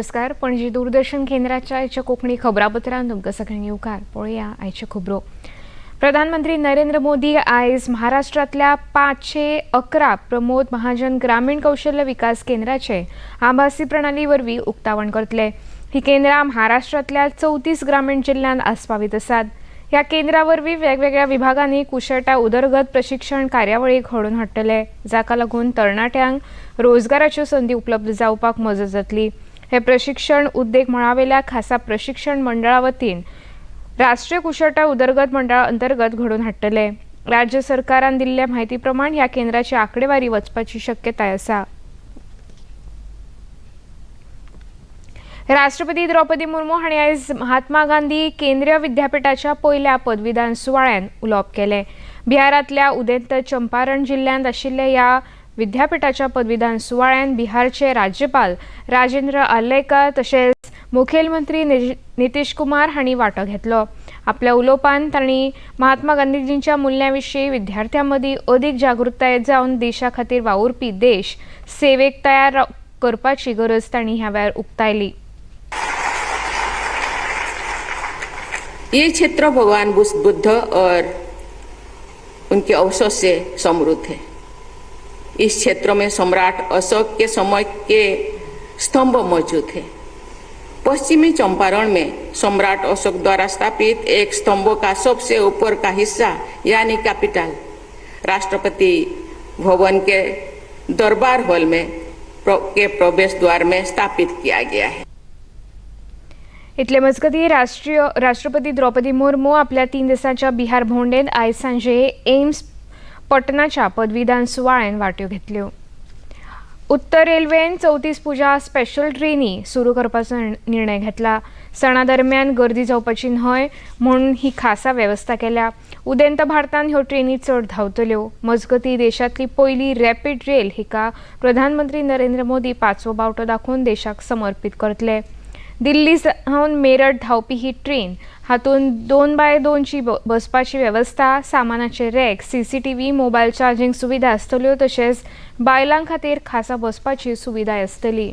नमस्कार, पणजी दूरदर्शन केंद्राच्या आयच्या कोंकणी खबरापत्रांत तुमकां सगळ्यांक येवकार. पळोवया आयच्यो खबरो. प्रधानमंत्री नरेंद्र मोदी आयज महाराष्ट्रांतल्या 511 प्रमोद महाजन ग्रामीण कौशल्य विकास केंद्राचे आभासी प्रणाली वरवीं उक्तावण करतले. ही केंद्रां महाराष्ट्रांतल्या 34 ग्रामीण जिल्ल्यांत आस्पावीत आसात. ह्या केंद्रा वरवीं वेगवेगळ्या विभागांनी कुशळटाय उदरगत प्रशिक्षण कार्यावळी घडोवन हाडटले, जाका लागून तरणाट्यांक रोजगाराच्यो संदी उपलब्ध जावपाक मजत जातली. हे प्रशिक्षण उद्देग मळावेल्या खासा प्रशिक्षण मंडळा वतीन राष्ट्रीय कुशळटाय उदरगत मंडळा अंतर्गत घडोवन हाडटले. राज्य सरकारान दिल्ल्या म्हायती प्रमाण ह्या केंद्राची आंकडेवारी वचपाची शक्यताय आसा. राष्ट्रपती द्रौपदी मुर्मू हांणी आयज महात्मा गांधी केंद्रीय विद्यापिठाच्या पयल्या पदवीदान सुवाळ्यान उलोवप केलें. बिहारांतल्या उदेंत चंपारण जिल्ल्यांत आशिल्ल्या ह्या विद्यापिठाच्या पदवीदान सुवाळ्यान बिहारचे राज्यपाल राजेंद्र आर्लेकर तशेंच मुखेलमंत्री नितीश कुमार हांणी वांटो घेतलो. आपल्या उलोवपान तांणी महात्मा गांधीजींच्या मुल्यां विशीं विद्यार्थ्यां मदीं अदीक जागृताय जावन देशा खातीर वावुरपी देश सेवेक तयार करपाची गरज तांणी ह्या वेळार उक्तायली. ये क्षेत्र भगवान बुद्ध और उनके अवशेष से समृद्ध है. इस क्षेत्र में सम्राट अशोक के समय के स्तंभ मौजूद है. पश्चिमी चंपारण में सम्राट अशोक द्वारा स्थापित एक स्तंभ का सबसे ऊपर का हिस्सा, यानी कैपिटल, राष्ट्रपति भवन के दरबार हॉल में के प्रवेश द्वार में स्थापित किया गया है. इतले मजगतीं, राष्ट्रपती द्रौपदी मुर्मू आपल्या 3 दिसांच्या बिहार भोंवडेंत आयज सांजे एम्स पटनाच्या पदवीदान सुवाळ्यान वांट्यो घेतल्यो. उत्तर रेल्वेन 34 पुजा स्पेशल ट्रेनी सुरू करपाचो निर्णय घेतला. सणा दरम्यान गर्दी जावपाची न्हय म्हूण ही खासा वेवस्था केल्या. उदेंत भारतांत ह्यो ट्रेनी चड धांवतल्यो. मजगतीं, देशांतली पयली रॅपीड रेल हिका प्रधानमंत्री नरेंद्र मोदी पांचवो बावटो दाखोवन देशाक समर्पीत करतले. दिल्ली सावन मेरठ धांवपी ही ट्रेन हातूंत 2 बाय 2ची बसपाची वेवस्था, सामानाचे रॅक, सीसीटीव्ही, मोबायल चार्जींग सुविधा आसतल्यो. तशेंच बायलां खातीर खासा बसपाची सुविधाय आसतली.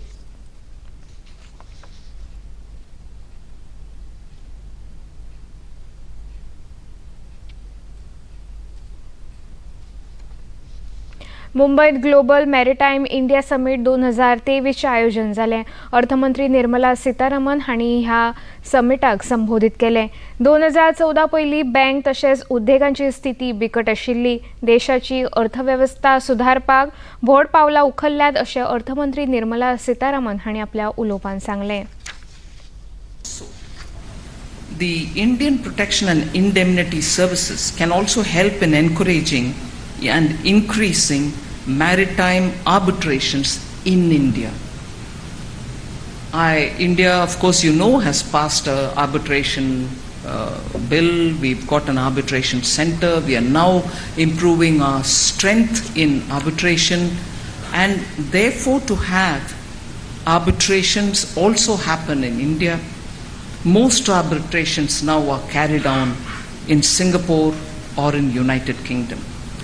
मुंबयत ग्लोबल मॅरिटायम इंडिया समीट 2023चें आयोजन जालें. अर्थमंत्री निर्मला सीतारामन हांणी ह्या समिटाक संबोधीत केलें. 2014 पयलीं बँक तशेंच उद्देगांची स्थिती बिकट आशिल्ली. देशाची अर्थवेवस्था सुदारपाक व्हड पावलां उखल्ल्यात, अशें अर्थमंत्री निर्मला सीतारामन हांणी आपल्या उलोवपांत सांगलें. The Indian Protection and Indemnity Services can also help in encouraging and increasing maritime arbitrations in India. India, of course, has passed a arbitration bill. We've got an arbitration center. We are now improving our strength in arbitration, and therefore to have arbitrations also happen in India. Most arbitrations now are carried on in Singapore or in United Kingdom.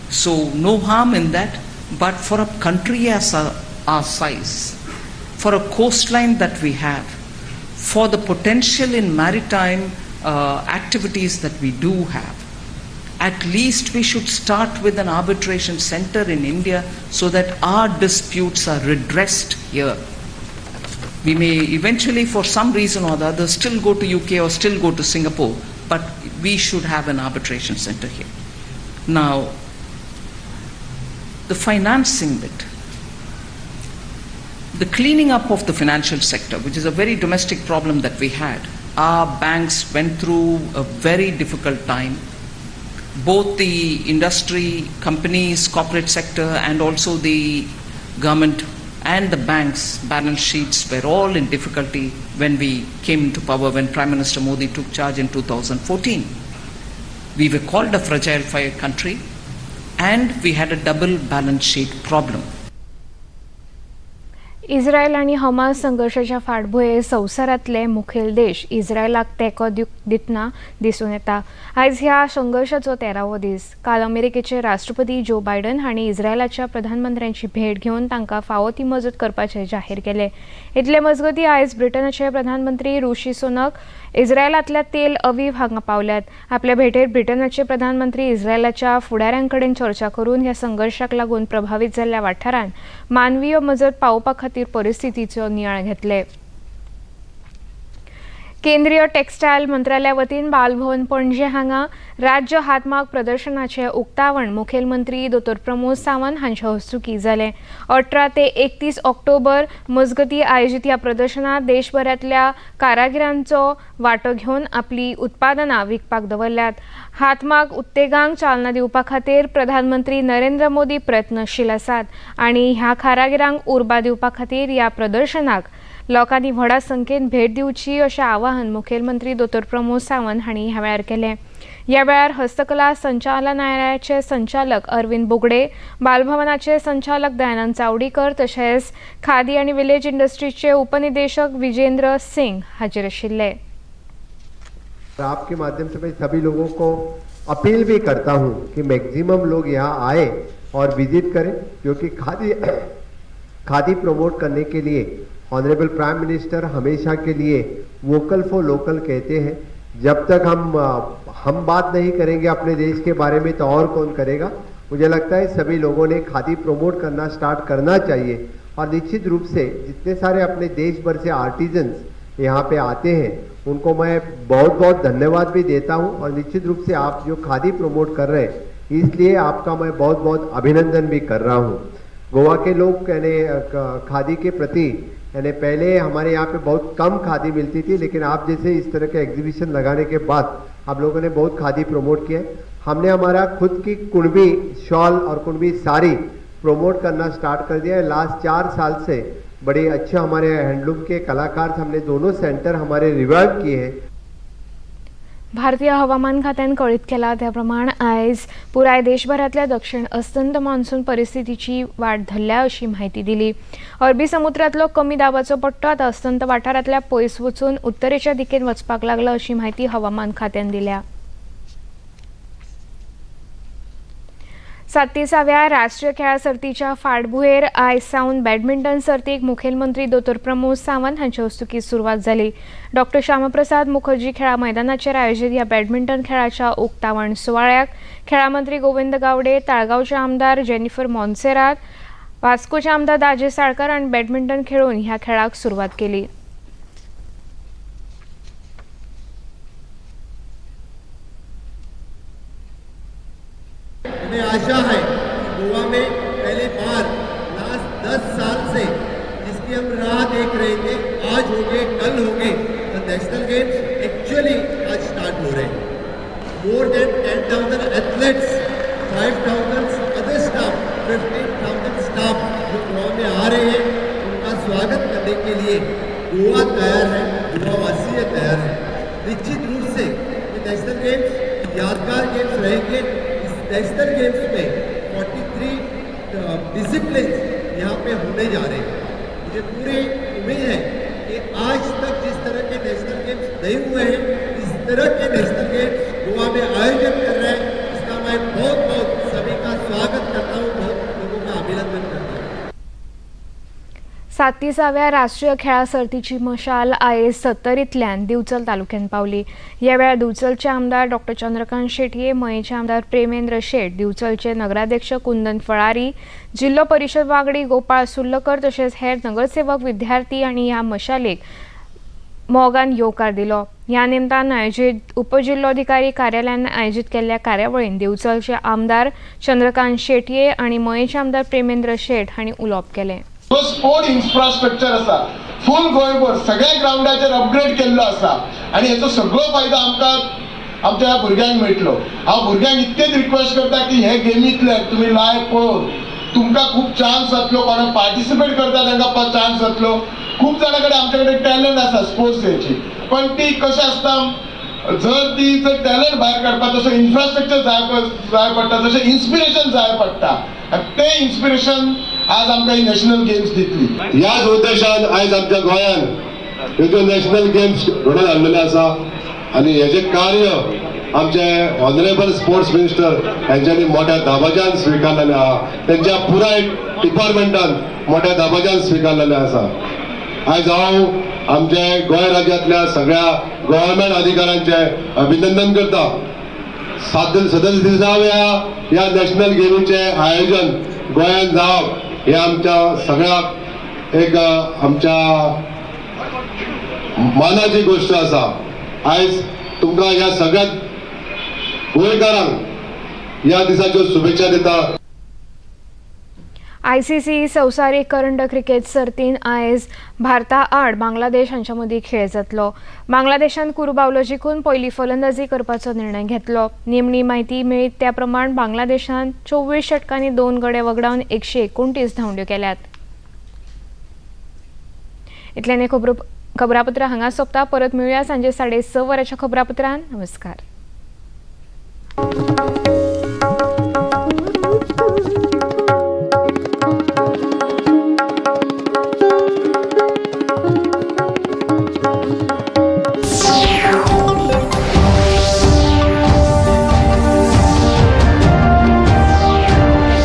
So no harm in that, but for a country as our size, for a coastline that we have, for the potential in maritime activities that we do have, at least we should start with an arbitration center in India so that our disputes are redressed here. We may eventually, for some reason or the other, still go to UK or still go to Singapore, but we should have an arbitration center here. Now, the financing bit. The cleaning up of the financial sector, which is a very domestic problem that we had. Our banks went through a very difficult time. Both the industry, companies, corporate sector, and also the government and the banks' balance sheets were all in difficulty when we came into power, when Prime Minister Modi took charge in 2014. We were called a fragile fire country, and we had a double balance sheet problem. Israel आनी Hamas संघर्शाच्या फाटभुंयेर संवसारांतले मुखेल देश इस्रायलाक तेंको दितना दिसून येता. आयज ह्या संघर्शाचो 13वो दीस. काल अमेरिकेचे राष्ट्रपती जो बायडन हांणी इस्रायलाच्या प्रधानमंत्र्यांची भेट घेवन तांकां फावो ती मजत करपाचें जाहीर केलें. इतले मजगतीं आयज ब्रिटनाचे प्रधानमंत्री ऋषी सुनक इस्रायलांतल्या तेल अवीव हांगा पावल्यात. आपल्या भेटेर ब्रिटनाचे प्रधानमंत्री इस्रायलाच्या फुडाऱ्यां कडेन चर्चा करून ह्या संघर्शाक लागून प्रभावीत जाल्ल्या वाठारांत मानवीय मजत पावोवपा खातीर परिस्थितीचो नियाळ घेतले. केंद्रीय टेक्सटायल मंत्रालया वतीन बालभवन पणजे हांगा राज्य हातमाग प्रदर्शनाचें उक्तावण मुखेलमंत्री दोतोर प्रमोद सावंत हांच्या हस्तुकीं जालें. 18 ते 31 ऑक्टोबर मजगतीं आयोजीत ह्या प्रदर्शनात देशभरांतल्या कारागिरांचो वांटो घेवन आपली उत्पादनां विकपाक दवरल्यात. हातमाग उद्देगांक चालना दिवपा खातीर प्रधानमंत्री नरेंद्र मोदी प्रयत्नशील आसात आनी ह्या कारागिरांक उर्बा दिवपा खातीर ह्या प्रदर्शनाक लोकांनी व्हडा संख्येन भेट दिवची अशें आवाहन मुखेलमंत्री दोतोर प्रमोद सावंत हांणी ह्या वेळार केलें. ह्या वेळार हस्तकला संचालनालयाचे संचालक अरविंद बोगडे, बालभवनाचे संचालक दयानंद चावडीकर तशेंच खादी आनी विलेज इंडस्ट्रीजचे उपनिदेशक विजेंद्र सिंग हाजीर आशिल्ले. आपके माध्यम से मैं सभी लोगों को अपील भी करता हूं कि मैक्सिमम लोग यहाँ आए और विजिट करें, क्योंकि खादी खादी प्रमोट करने के लिए ऑनरेबल प्राइम मिनिस्टर हमेशा के लिए वोकल फॉर लोकल कहते हैं. जब तक हम बात नहीं करेंगे अपने देश के बारे में तो और कौन करेगा. मुझे लगता है सभी लोगों ने खादी प्रमोट करना स्टार्ट करना चाहिए और निश्चित रूप से जितने सारे अपने देश भर से आर्टिजन्स यहाँ पे आते हैं, उनको मैं बहुत बहुत धन्यवाद भी देता हूँ और निश्चित रूप से आप जो खादी प्रमोट कर रहे हैं, इसलिए आपका मैं बहुत बहुत अभिनंदन भी कर रहा हूँ. गोवा के लोग यानी खादी के प्रति, यानी पहले हमारे यहाँ पे बहुत कम खादी मिलती थी, लेकिन आप जैसे इस तरह के एग्जीबिशन लगाने के बाद आप लोगों ने बहुत खादी प्रमोट किया है. हमने हमारा खुद की कुणबी शॉल और कुणबी साड़ी प्रमोट करना स्टार्ट कर दिया है. लास्ट 4 साल से बड़े अच्छे हमारे हैंडलूम के कलाकार, हमने दोनों सेंटर हमारे रिवाइव किए हैं. भारतीय हवामान खात्यान कळीत केला त्या प्रमाण आयज पुराय देशभरांतल्या दक्षिण अस्तंत मान्सून परिस्थितीची वाट धरल्या अशी म्हायती दिली. अरबी समुद्रांतलो कमी दाबाचो पट्टो आतां अस्तंत वाठारांतल्या पयस वचून उत्तरेच्या दिकेन वचपाक लागला अशी म्हायती हवामान खात्यान दिल्या. 37व्या राष्ट्रीय खेळां सर्तीच्या फाटभुंयेर आयज सावन बॅडमिंटन सर्तीक मुखेलमंत्री दोतोर प्रमोद सावंत हांचे हस्तुकीं सुरवात जाली. डॉक्टर श्यामप्रसाद मुखर्जी खेळां मैदानाचेर आयोजीत ह्या बॅडमिंटन खेळाच्या उक्तावण सुवाळ्याक खेळां मंत्री गोविंद गावडे, ताळगांवचे आमदार जेनिफर मोन्सेरात, वास्कोचे आमदार दाजी साळकर आनी बॅडमिंटन खेळून ह्या खेळाक सुरवात केली. हमें आशा है कि गोवा में पहली बार लास्ट 10 साल से जिसकी हम राह देख रहे थे, आज होंगे, कल होंगे, तो नेशनल गेम्स एक्चुअली आज स्टार्ट हो रहे हैं. More than 10,000 athletes, 5,000 other staff, 15,000 staff जो गोवा में आ रहे हैं, उनका स्वागत करने के लिए गोवा तैयार है, गोवा वासी तैयार है. निश्चित रूप से ये नेशनल गेम्स यादगार गेम्स रहेंगे. इस नेशनल गेम्स में 43 डिसिप्लिन यहाँ पे होने जा रहे हैं. मुझे पूरी उम्मीद है कि आज तक जिस तरह के नेशनल गेम्स नहीं हुए हैं, इस तरह के नेशनल गेम्स गोवा में आयोजन कर रहे हैं. इसका मैं बहुत बहुत सभी का स्वागत करता हूँ, बहुत लोगों का अभिनंदन करता हूँ. 37व्या राष्ट्रीय खेळां सर्तीची मशाल आयज सत्तरींतल्यान दिवचल तालुक्यांत पावली. ह्या वेळार दिवचलचे आमदार डॉक्टर चंद्रकांत शेटये, मयेचे आमदार प्रेमेंद्र शेट, दिवचलचे नगराध्यक्ष कुंदन फळारी, जिल्लो परिशद वांगडी गोपाळ सुर्लकर तशेंच हेर नगरसेवक, विद्यार्थी आनी ह्या मशालेक मोगान येवकार दिलो. ह्या निमतान आयोजीत उपजिल्लोधिकारी कार्यालयान आयोजीत केल्ल्या कार्यावळीन दिवचलचे आमदार चंद्रकांत शेटये आनी मयेचे आमदार प्रेमेंद्र शेट हांणी उलोवप केलें. जो स्पोर्ट इन्फ्रास्ट्रक्चर आसा, फूल गोंयभर सगळ्या ग्रावंडाचेर अपग्रेड केल्लो आसा आनी हेचो सगळो फायदो आमकां आमच्या भुरग्यांक मेळटलो. हांव भुरग्यांक इतकेच रिक्वेस्ट करता की हे गेमींतले तुमी लायव पळोवन तुमकां खूब चान्स जातलो. कोणाक पार्टिसिपेट करता तांकां चान्स जातलो. खूब जाणां कडेन, आमचे कडेन टॅलंट आसा स्पोर्ट्स हेची, पण ती कशें आसता, जर ती जर टॅलंट भायर काडपाक तसो इन्फ्रास्ट्रक्चर जाय जाय पडटा, तशें इन्स्पिरेशन जाय पडटा आनी तें इन्स्पिरेशन आज आमकां ही नॅशनल गेम्स दितली. ह्याच उद्देशान आयज आमच्या गोंयान ह्यो ज्यो नॅशनल गेम्स घडोवन हाडलेले आसा आनी हेजें कार्य आमचे ऑनरेबल स्पोर्ट्स मिनिस्टर हेंच्यांनी मोठ्या दबाज्यान स्विकारलेलें आहा. तेंच्या पुराय डिपार्टमेंटान मोठ्या दबाज्यान स्विकारलेलें आसा. आयज हांव आमच्या गोंय राज्यांतल्या सगळ्या गव्हर्मेंट अधिकाऱ्यांचें अभिनंदन करता. 37व्या ह्या नॅशनल गेमीचें आयोजन गोंयांत जावप हें आमच्या सगळ्याक एक आमच्या मानाची गोश्ट आसा. आयज तुमकां ह्या सगळ्या गोंयकारांक ह्या दिसाच्यो शुभेच्छा दिता. आयसीसी संवसारीक करंड क्रिकेट सर्तीन आयज भारता आड बांगलादेश हांच्या मदीं खेळ जातलो. बांगलादेशान कुरूबावलो जिखून पयली फलंदाजी करपाचो निर्णय घेतलो. निमणी म्हायती मेळीत त्या प्रमाण बांगलादेशान 24 षटकांनी 2 गडे वगडावन 129 धांवड्यो केल्यात. इतल्यान खबरापत्र हांगा सोंपता. परत मेळुया सांजे 6:30 वरांच्या खबरापत्रान. नमस्कार.